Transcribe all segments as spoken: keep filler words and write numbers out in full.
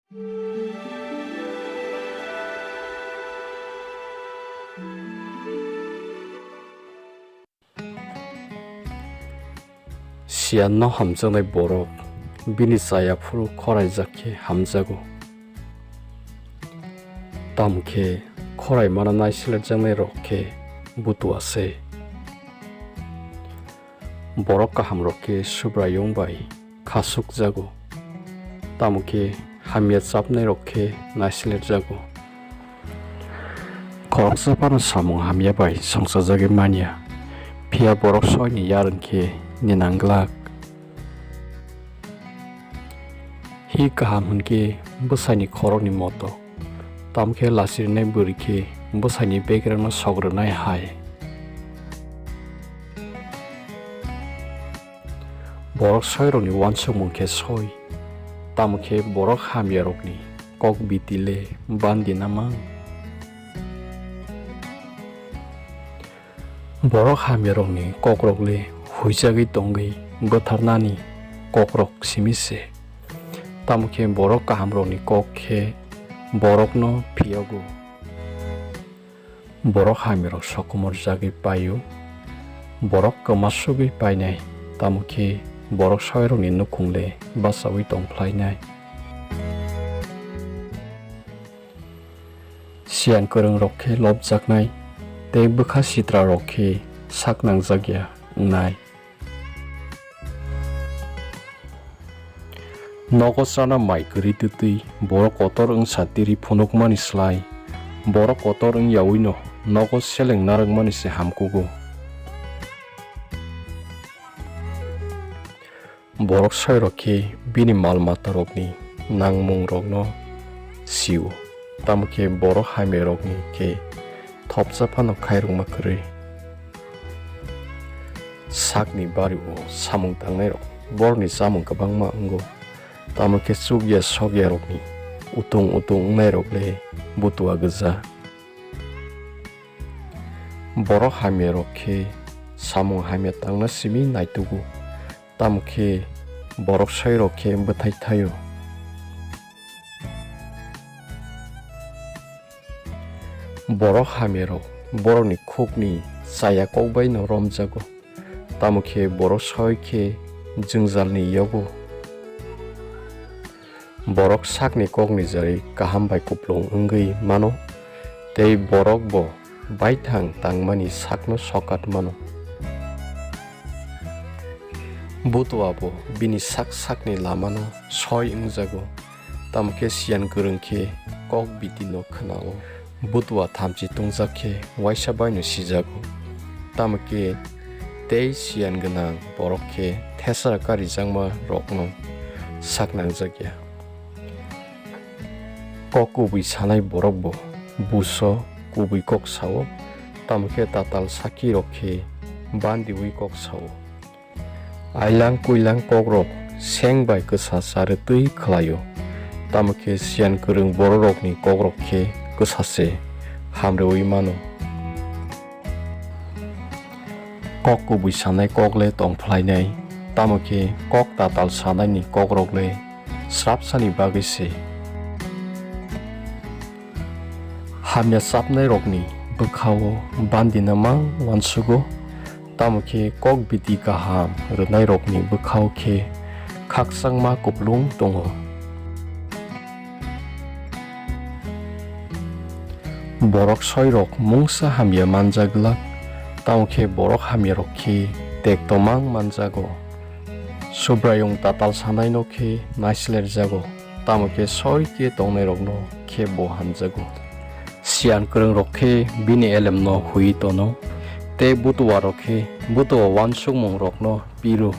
Siyanno hamjaknai borok bini chaya phuru khoraijak khe hamjago. Tamo khe khoraimano naislerjaknairok khe butua se. Borok kahamrok khe Subraiyung bai khasukjago, tamo khe hamya chapnairok khe naislerjago. Khoroksa phano samung hamya bai songchajagwi manya, phiya borok soini yarwng khe ninang glak. Hi kaham hwn khe bwsaini khorokni motok, tamo khe lachirinai bwrwi khe bwsaini bekrengno sok rwnai hai. Borok soirokni uansukmung khe soi, tamo khe borok hamyarokni kok biti le bandi namang. Borok hamyarokni kokrok le huijagwi tongwi bwtharnani kokrok simi se, tamo khe borok kahamrokni kok khe borokno phiyogo. Borok hamyarok sokomorjagwi paio, borok kwmasugwi painai, tamo khe borok soirokni nukhung le bachaui tong phlainai. Siyan kwrwngrok khe lobjaknai, tei bwkha sitrarok khe sak nangjak ya wngnai. Nogo chana mai kwrwi twtwi borok kotor wngsa tiri phunukmani slai, borok kotor wng yaui'-no nogo seleng narwkmani se hamkugo. Borok soirok khe bini mal-matarokni nangmungrokno sio, tamo khe borok hamyarokni khe thopsa phano khairokma kwrwi. Sakni bario samung tangnairok borokni chamung kwbangma wngo, tamo khe chukya sokyarokni utung utung wngnairok le butua gwja. Borok hamyarok khe samung hamya tangna simi naitugo, tamo khe borok soirok khe bwthai thaio. Borok hamyarok borokni khukni chaya kok bai'-no romjago, tamo khe borok soi khe jwngjalni yogo. Borok sakni kokni jari kaham bai kupulung wngwi mano, tei borok bo baithang tangmani sakno sokat mano. Butua bo bini sak sakni lamano soi wngjago, tamo khe siyan kwrwng khe kok biti'-no khna-o. Butua thamchi tungjak khe uaisa bai'-no sijago, tamo khe tei siyan gwnang borok khe thesra karijakma rokno sak nangjak ya. Kok kubui sanai borok bo buso kubui kok sao, tamo khe tatal sakirok khe bandiui kok sao. Ailang kuilang kokrok seng bai kwsa charwtwi khlaio, tamo khe siyan kwrwng bororokni kokrok khe kwsa se hamrwi mano. Kok kubui sanai kok le tong phlainai, tamo khe kok tatal sanaini kokrok le srapsani bagwi se. Hamya chapnairokni bwkhao bandina mang uansugo, tamo khe kok biti kaham rwnairokni bwkhao khe khakchangma kupulung tongo. Borok soirok mungsa hamya manjak glak, tamo khe borok hamyarok khe tekto mang manjago. Subraiyung tatal sanaino khe naislerjago, tamo khe soi khe tongnairokno khe bo hamjago. Siyan kwrwngrok khe bini elemno hui tono, tei butuarok khe butua uansukmungrokno piro.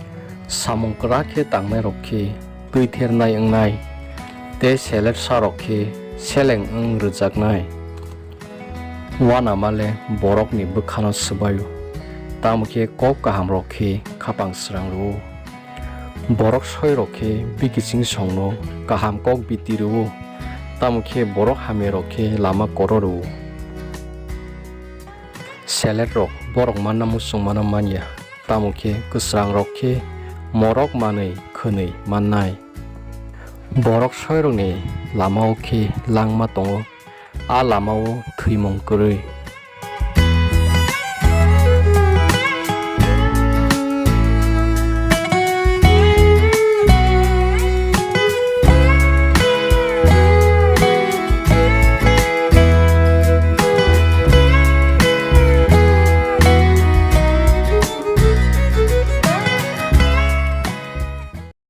Samung kwrak khe tangnairok khe twithernai wngnai, tei selersarok khe seleng wng rwjaknai. Uanama le borokni bwkhano swbaio, tamo khe kok kahamrok khe khapang srang rwo. Borok soirok khe bikichingsongno kaham kok biti rwo, tamo khe borok hamyarok khe lama koro rwo. Seletrok borok manna muchungmano man ya, tamo khe kwsrangrok khe morok manwi khwnwi mannai. Borok soirokni lama-o khe langma tongo, a lama-o thwimung kwrwi.